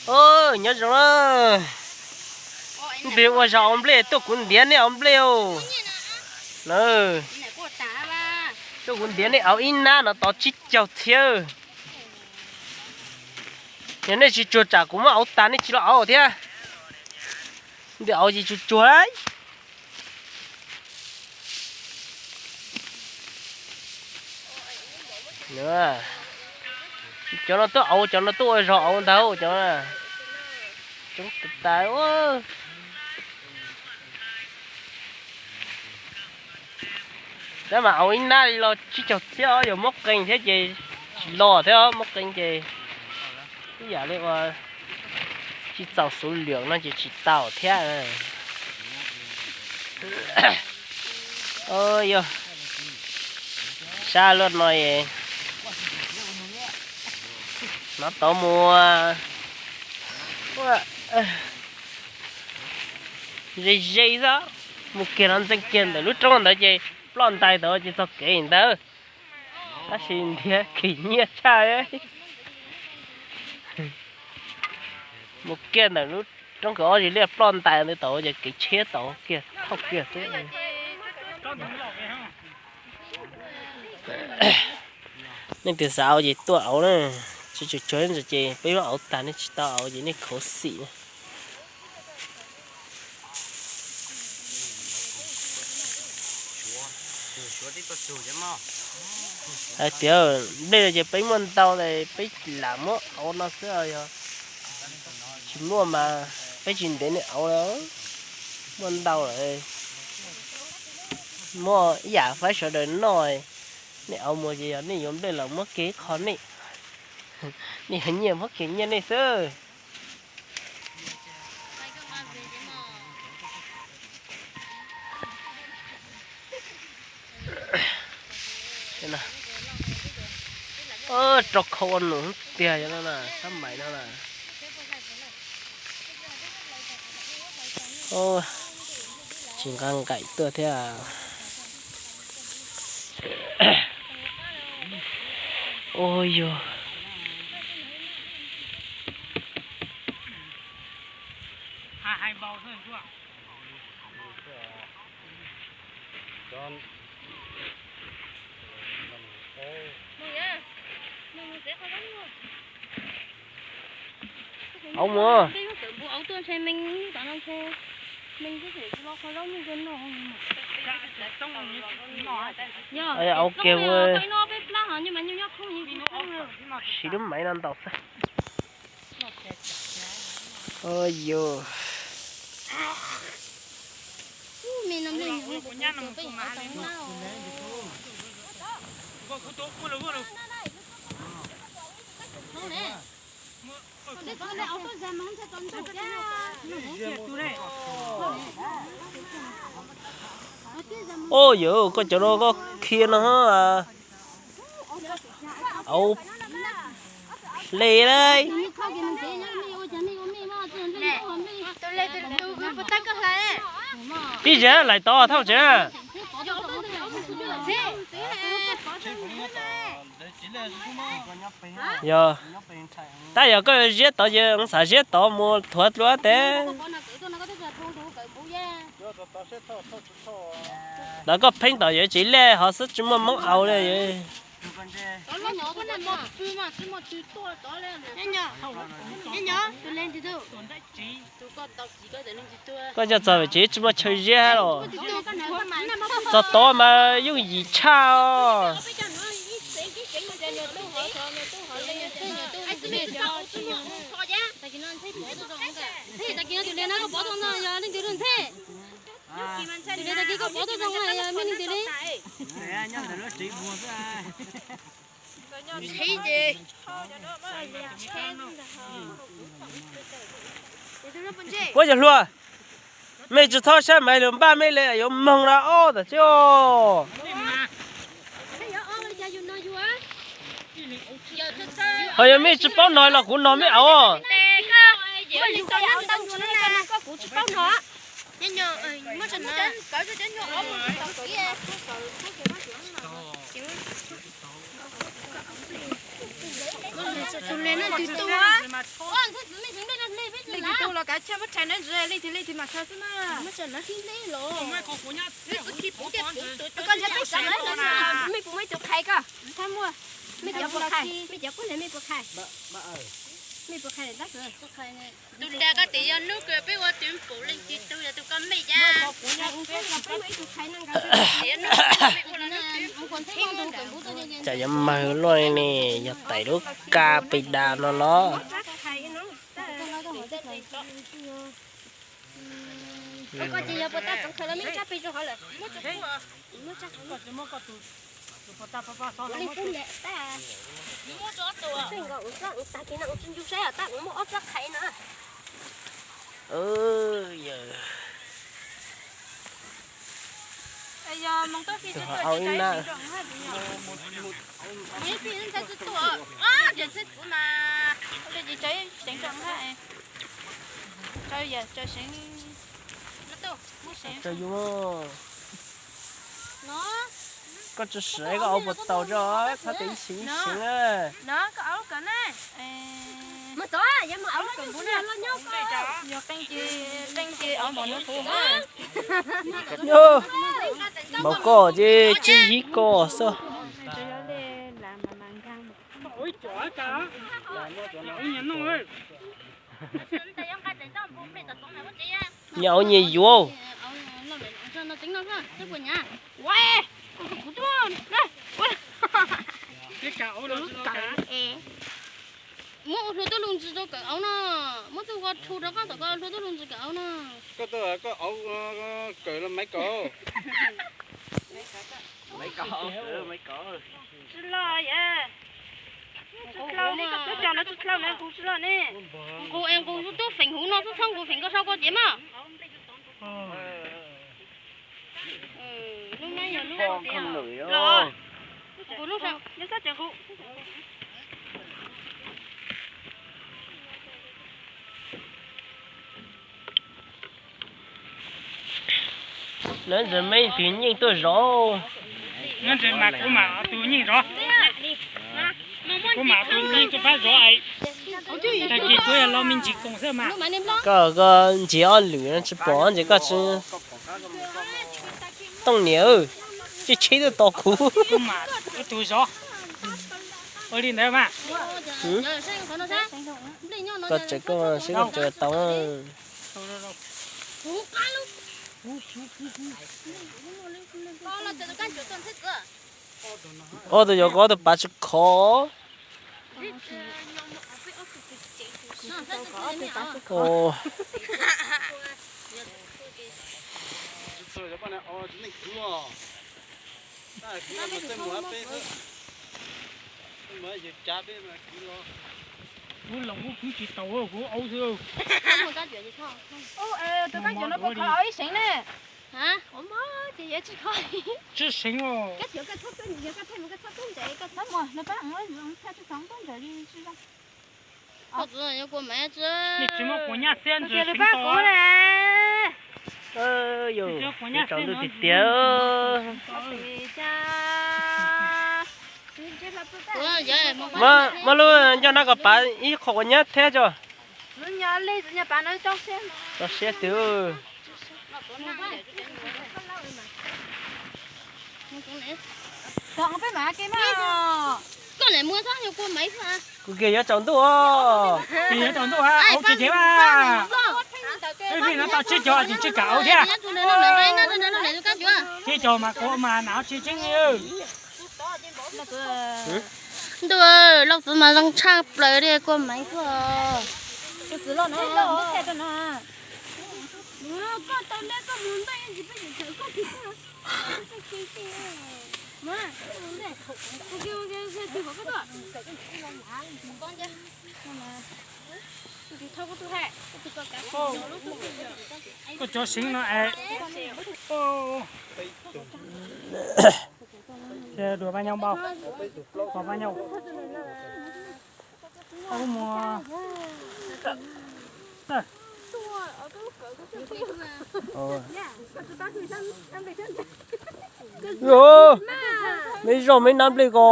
Nyob zoo na, npis ua zog au nplej tuaj kuv ntiav nej au nplej os. Na, tuaj kuv ntiav nej au ib nab no tau tsib caug txhiab. Yog nej tsis tsuag tsam kuv muab au tag nej tsis los au thiab. Ntiav au ces tsuag tsuag lauj. Cov no tuaj au, cov no tuaj ua zog au ntag cov. Coob tas tas. Tab mas au ib nab li los tsib caug txhiab, yog muab qee thiab ces tsis los thiab, muab qee ces ib yam li ua tsis txaus xuv lwm no ces tsis tau thiab. Yog sab luaj no es hnov tau mus ze ze xwb, mus kiag no ntxeev kiag ntawm lub roob ntawd ces ploj ntais tau ces txog kev ntawd. Tab sis ntiav khim nyiab tshaj. Mus kiag ntawm lub roob kaum ob zis liaj ploj ntais ntawd tau ces kev tshiab tau kiag thauj kiag xwb. Nej twg xav au ces tuaj au na, tsis tsuag tsuag ces peb muab au tag, nej tsis tau au ces nej khuv xim. Hais tias nplej ces peb muaj ntau, peb lam muab au no xwb, yog tsis muaj mas peb tsis ntev nej au lawm. Muaj ntau lawm, muaj ib yam faib sawv daws noj, nej au mus ces yog nej yuav nplej los muab kiag ib qho nej, nej yuav nyiaj muab kiag nyiaj nej xwb. Rau khau ua num tiag no, sab mais no na. Tsis nqa nqaim tuaj thiab. Ua yog au mus. Au kiag ua, siv lub maiv no ntaus xwb. Yog Ua yog koj cov no koj khia no, au hle lauj. Ib zag lais tod thauj tsev. Yog, tab yog koj ziab tod ces xav ziab tod mus thuav dlua teb. Lawv koj pheej tom yuav tsev lej ho xwb tsis muaj moob au li. Koj coj txog pem tsev tsis muaj chaw ziab los? Txog tod mas yooj yim tshaj os. Puab yog hluas, mej tsis txhob saib maiv lug npaj mej le yuav moog rau ob tawm tsi os. Ho yog mej tsis paub nog los kuv nog mej auv. Leej twg tu los kav tsij muab rhais nrov ntsis, leej twg leej twg mam khaws xwb na. Mej puas muaj ib tug qhais ko? Mej cov puas qhais? Mej cov qub ntawd mej puas qhais? Mej puas qhais? Tus dag koj tias yog hnub kws peb ua twv pum leej twg tu yog tus koj mej cas. Tsam yuav mag luaj li ne, yog tais lub kab pis das no los. Yog au ib na. Tau yus, koj tsis sim koj au puas tau tso, txhob tias ib sim ib sim na. Yog qee ces qee ces au npaum no puv. Npaum koj ces tsib yig koj xwb. Nyias au nyias yuav. Muab ua hlua tuj lug ntsis rau kawm auv no. Muab tug ua rhu rau koj tom koj hlua tuj lug ntsis kawm auv no. Koj tuaj koj auv kawm los Maiv Kaum. Tsis los yam, tsis dlhau li koj tuaj cog no tsis dlhau na, nqus tsis los ne. Nqus es nqus tub feem huv no xwb, txhob nqus feem koj sau koj cev mog. Lub no yog lub los, nqus lub sab. Lawv ntawd mas tus nyeej tuaj zov. Lawv ntawd mas kuv mam tus nyeej zov. Kuv mam tus nyeej tuaj pab zov es. Tag kis kuv yog los me ntsis koom xwb mas. Koj, koj nrhiav ob lwm no tsis pom ntshe koj tsis tooj niam, tsis tsheb tuaj tos kuv. Kuv mam tus zov. Ua li ntawd mas. Koj tseem koj seb koj tseem tau. Ob tug yog koj tus pav tsis khov. Kuv los kuv kwv tsis tau, kuv aub xwb. Tus kab cuam no puas kho ib seev ne? Tsis seev os. Nej tsis muab quav nyab xiab ntsis seev tau. Yus tsaus ntuj tiag tiag. Muab lub ncauj nab kom pav ib qho quav nyab thiab tso. Tso siab twg. Kuv kiag yuav tsaus ntuj os. Kiag yuav tsaus ntuj, aub tsis ceev mas. Peb pheej no tau tsib caug tseem tsib kaum aub thiab. Tsib caug mas kuv mas nab tsis ceev. Ntuj, lauj txiv mas zoo tshaj plaws li kua maiv tuaj. Koj cov seev no es. Dua pab nyob npau, pab nyob. Me zoj me nab nplej ko.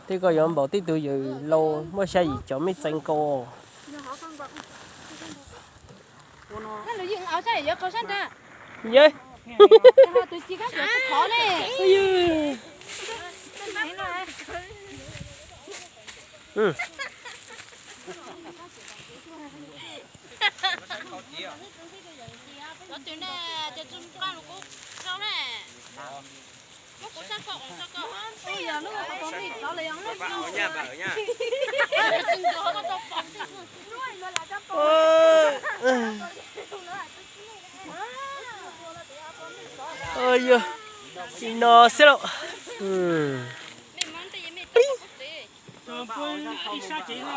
Tej ko yuav npaum tej tug yawg laus muaj xya yim caum mev txee nkaus. Yawg. Yog li no xwb lauj. Ib sab tsev no,